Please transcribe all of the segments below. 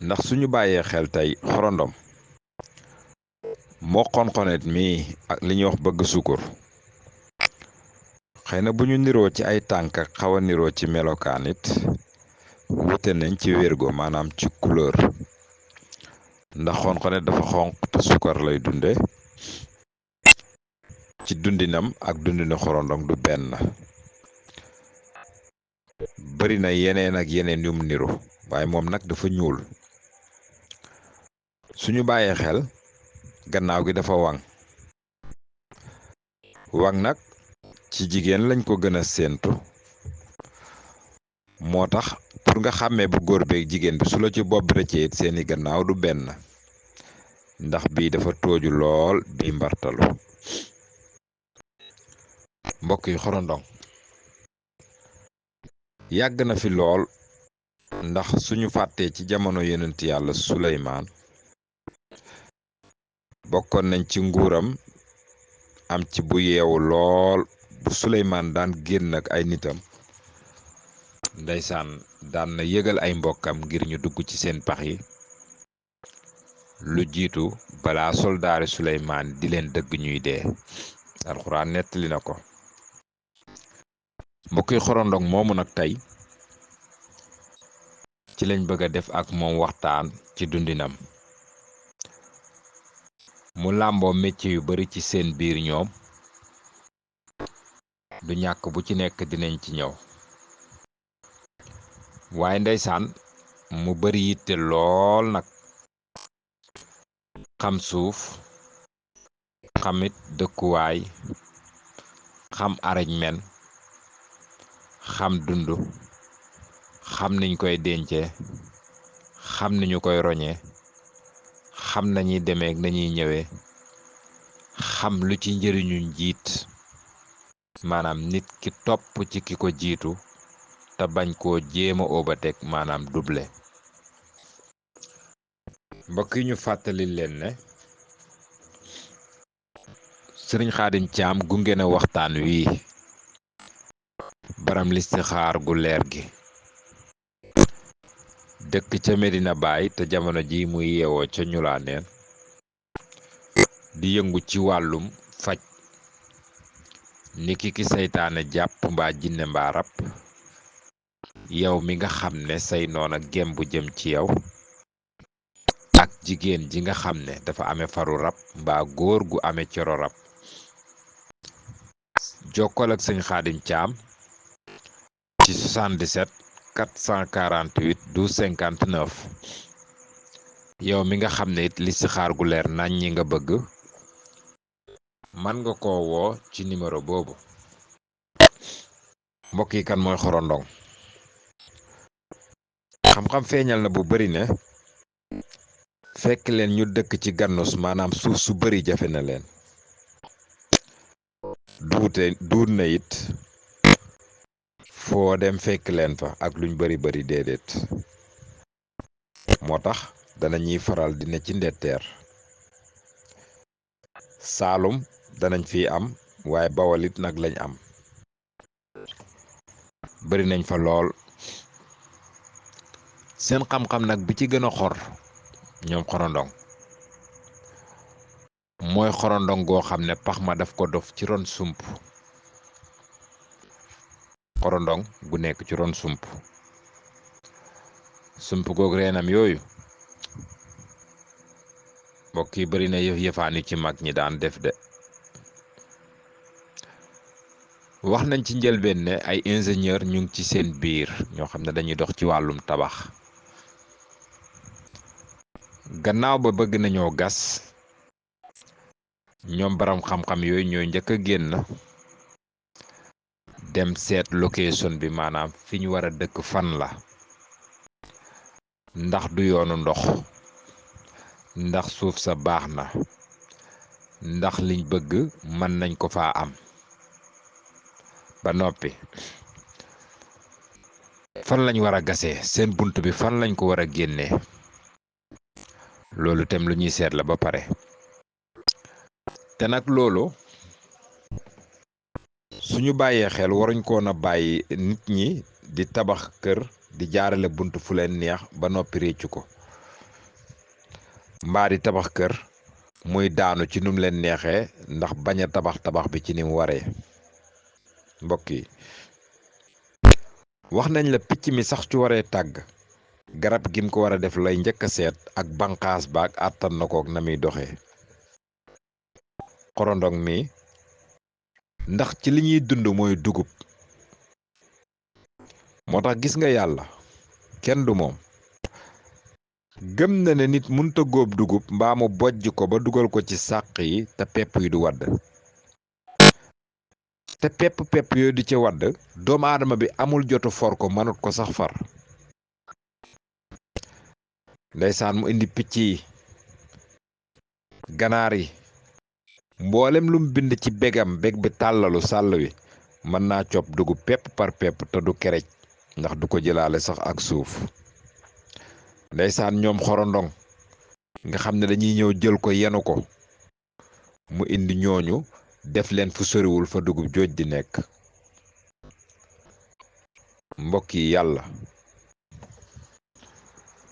ndax suñu bàyyee xel tey xorondom moo xonxonet mii ak li ñuy wax bëgg sukur xëy na bu ñu niroo ci ay tànk ak xaw a niroo ci melokaan it wute nañ ci wérgo maanaam ci couleur ndax xonxonet dafa xonq te sukar lay dunde ci dundinam ak dundinu xorondom du benn bari na yeneen ak yeneen yum niru waaye moom nag dafa ñuul suñu bàyyee xel gannaaw gi dafa waŋ nag ci jigéen lañ ko gën a séentu moo tax pour nga xàmmee bu góor beeg jigéen bi su la ci bopp rëccee it seeni gannaaw du benn ndax bii dafa tooju lool bii mbartalu mbokk yi xorondong yàgg na fi lool ndax suñu fàttee ci jamono yonent yàlla suleymaan bokkoon nañ ci nguuram am ci bu yeewu lool bu suleymaan daan génn ak ay nitam ndeysaan daan na yëgal ay mbokkam ngir ñu dugg ci seen pax yi lu jiitu balaa soldaari suleymaan di leen dëgg ñuy dee alxuraan nettali na ko mbokki xorondong moomu nag tey ci lañ bëgg a def ak moom waxtaan ci dundinam mu làmboo métier yu bari ci seen biir ñoom du ñàkk bu ci nekk dinañ ci ñëw waaye ndeysaan mu bari yitte lool nag xam suuf xamit dëkkuwaay xam arañ men xam dund xam niñ koy dencee xam niñu koy roñee xam nañuy demee ak nañuy ñëwee xam lu ci njëriñu njiit maanaam nit ki topp ci ki ko jiitu te bañ koo jéema oobatek maanaam double mbokk yi ñu fàttali leen ne sëriñ Xaadim Caam gunge na waxtaan wi baram listixaar gu leer gi dëkk ca Medina Baay te jamono ji muy yeewoo ca ñulaaneen di yëngu ci wàllum faj niki ki seytaane jàpp mbaa jinne mbaa rab yow mi nga xam ne say noon ak gem bu jëm ci yow ak jigéen ji nga xam ne dafa amee faru rab mbaa góor gu amee coro rab jokkol ak sëñ Xaadim Caam ci 77 448 12 59 yow mi nga xam ne it listixaar gu leer nañ ñi nga bëgg man nga ko woo ci numéro boobu mbokk yi kan mooy xorondong xam-xam feeñal na bu bari ne fekk leen ñu dëkk ci gannus maanaam suuf su bari jafe na leen duut na it foo dem fekk leen fa ak luñ bari déedéet moo tax dana ñuy faral di ne ci ndetteer saalum danañ fi am waaye bawalit nag lañ am bari nañ fa lool seen xam-xam nag bi ci gën a xor ñoom xorondong mooy xorondong goo xam ne pax ma daf ko dof ci ron sump xorondong gu nekk ci ron sump goog reenam yooyu mbokk yi bari na yëfaan yu ci mag ñi daan def de wax nañ ci njëlbeen ne ay ingénieur ñu ngi ci seen biir ñoo xam ne dañuy dox ci wàllum tabax gannaaw ba bëgg nañoo gas ñoom baram xam-xam yooyu ñooy njëkk a génn dem seet location bi maanaam fi ñu war a dëkk fan la ndax du yoonu ndox ndax suuf sa baax na ndax liñ bëgg mën nañ ko faa am ba noppi fan lañ war a gasee seen bunt bi fan lañ ko war a génnee loolu tem lu ñuy seet la ba pare te nag loolu suñu bàyyee xel waruñ koon a bàyyi nit ñi di tabax kër di jaarale bunt fu leen neex ba noppi réccu ko mbaa di tabax kër muy daanu ci num leen neexee ndax bañ a tabax bi ci ni mu waree. mbokk yi wax nañ la picc mi sax ci waree tàgg garab gim ko war a def lay njëkk a seet ak banqaas baak àttan na kook na muy doxee. xorondong mi ndax ci li ñuy dund mooy dugub moo tax gis nga yàlla kenn du moom. gëm na ne nit munta góob dugub mbaa mu bojj ko ba dugal ko ci sàq yi te pepp yi du wadd te pepp yooyu di ca wadd doomu aadama bi amul jotu for ko mënut ko sax far. ndeysaan mu indi picc yi ganaar yi mboolem lum bind ci begam beg bi tàllalu sàll wi mën naa cob dugub pepp par pepp te du kerej ndax du ko jëlaale sax ak suuf. ndeysaan ñoom xorondong nga xam ne dañuy ñëw jël ko yenu ko mu indi ñooñu def leen fu soriwul fa dugub jooj di nekk. mbokk yi yàlla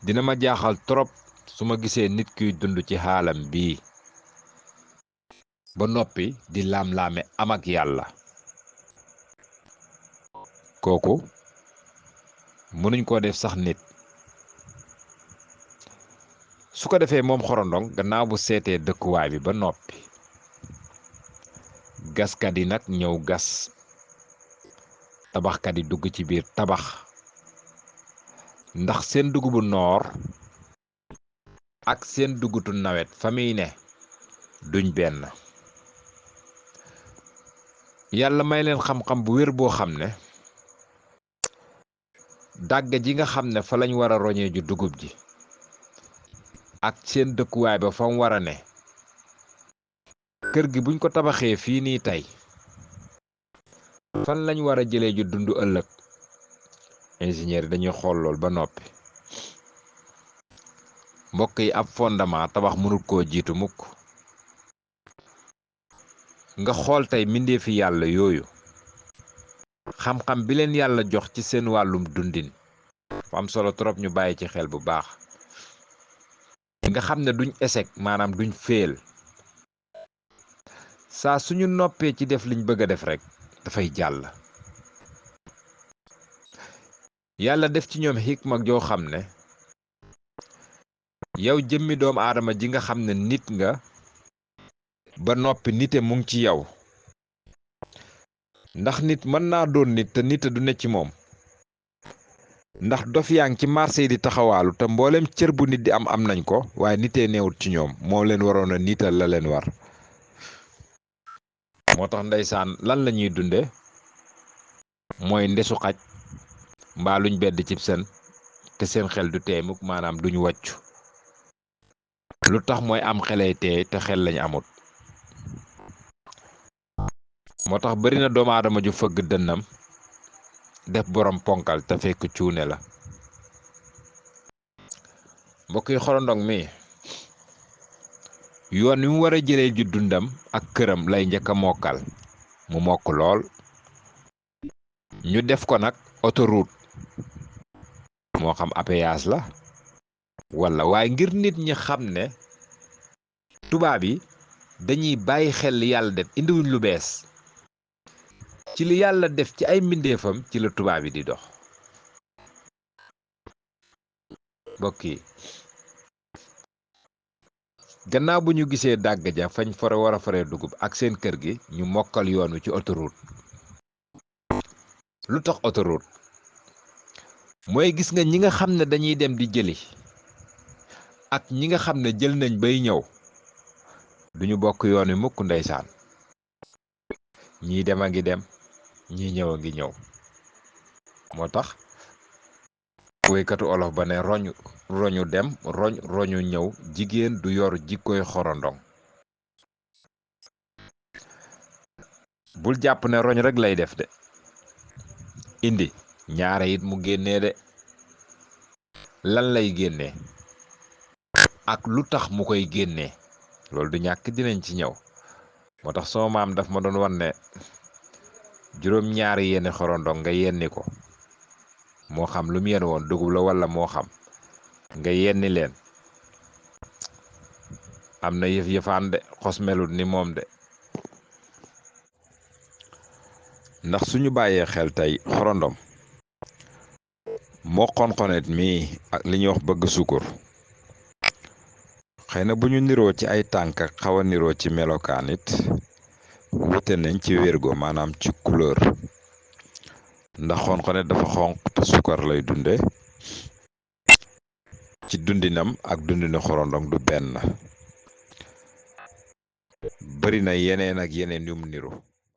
dina ma jaaxal trop su ma gisee nit kuy dund ci xaalam bii ba noppi di laam-laame am ak yàlla. kooku mënuñ koo def sax nit. su ko defee moom xorondong gannaaw bu seetee dëkkuwaay bi ba noppi gaskat yi nag ñëw gas tabaxkat yi dugg ci biir tabax ndax seen dugubu noor ak seen dugutu nawet fa muy ne duñ benn. yàlla may leen xam-xam bu wér boo xam ne dàgg ji nga xam ne fa lañ war a roñee ju dugub ji ak seen dëkkuwaay ba fa mu war a ne kër gi buñ ko tabaxee fii nii tey fan lañ war a jëlee ju dund ëllëg. ingénieur yi dañuy xool lool ba noppi. mbokk yi ab fondement tabax mënul koo jiitu mukk. nga xool tey mbindeefi yàlla yooyu xam-xam bi leen yàlla jox ci seen wàllum dundin fa am solo trop ñu bàyyi ci xel bu baax. nga xam ne duñ échec maanaam duñ féel saa suñu noppee ci def liñ bëgg a def rekk dafay jàll. yàlla def ci ñoom xikma joo xam ne yow jëmmi doomu aadama ji nga xam ne nit nga ba noppi nite mu ngi ci yow ndax nit mën naa doon nit te nite du ne ci moom. ndax dof yaa ngi ci marché yi di taxawaalu te mboolem cër bu nit di am nañ ko waaye nitee neewut ci ñoom moo leen waroon a niital la leen war. moo tax ndeysaan lan la ñuy dunde mooy ndesu xaj mbaa luñ bedd cib seen te seen xel du teey mukk maanaam duñu wàccu. lu tax mooy am xelay teey te xel lañ amut. moo tax bari na doomu aadama ju fëgg dënnam def borom ponkal te fekk cuune la. mbokk yi xorondong mi yoon wi mu war a jëlee ju dundam ak këram lay njëkk a mokkal mu mokk lool ñu def ko nag autoroute moo xam apéage la walla waaye ngir nit ñi xam ne tubaab yi dañuy bàyyi xel li yàlla def indiwuñ lu bees ci li yàlla def ci ay mbindeefam ci la tubaab yi di dox. mbokk yi gannaaw bu ñu gisee dàgg ja fañ fore war a fare dugub ak seen kër gi ñu mokkal yoon wi ci autoroute. lu tax autoroute mooy gis nga ñi nga xam ne dañuy dem di jëli ak ñi nga xam ne jël nañ bay ñëw duñu bokk yoon wi mukk ndeysaan. ñii dem a ngi dem ñii ñëw a ngi ñëw. moo tax woykatu olof ba ne roñu dem roñu ñëw jigéen du yor jikkoy xorondong. bul jàpp ne roñ rekk lay def de indi ñaare it mu génnee de. lan lay génnee ak lu tax mu koy génnee loolu du ñàkk dinañ ci ñëw. moo tax sama maam daf ma doon wan ne juróom-ñaari yenni xorondong nga yenni ko moo xam lu mu yenn woon dugub la walla moo xam nga yenni leen am na yëf yëfaan de, xos melut ni moom de. ndax suñu bàyyee xel tey xorondom moo xonxonet mii ak li ñuy wax bëgg sukur, xëy na bu ñu niroo ci ay tànk ak xaw a niroo ci melokaan it wute nañ ci wérgo maanaam ci couleur, ndax xonxonet dafa xonq te sukar lay dunde. ci dundinam ak dundinu xorondom du benn, bari na yeneen ak yeneen yum niru.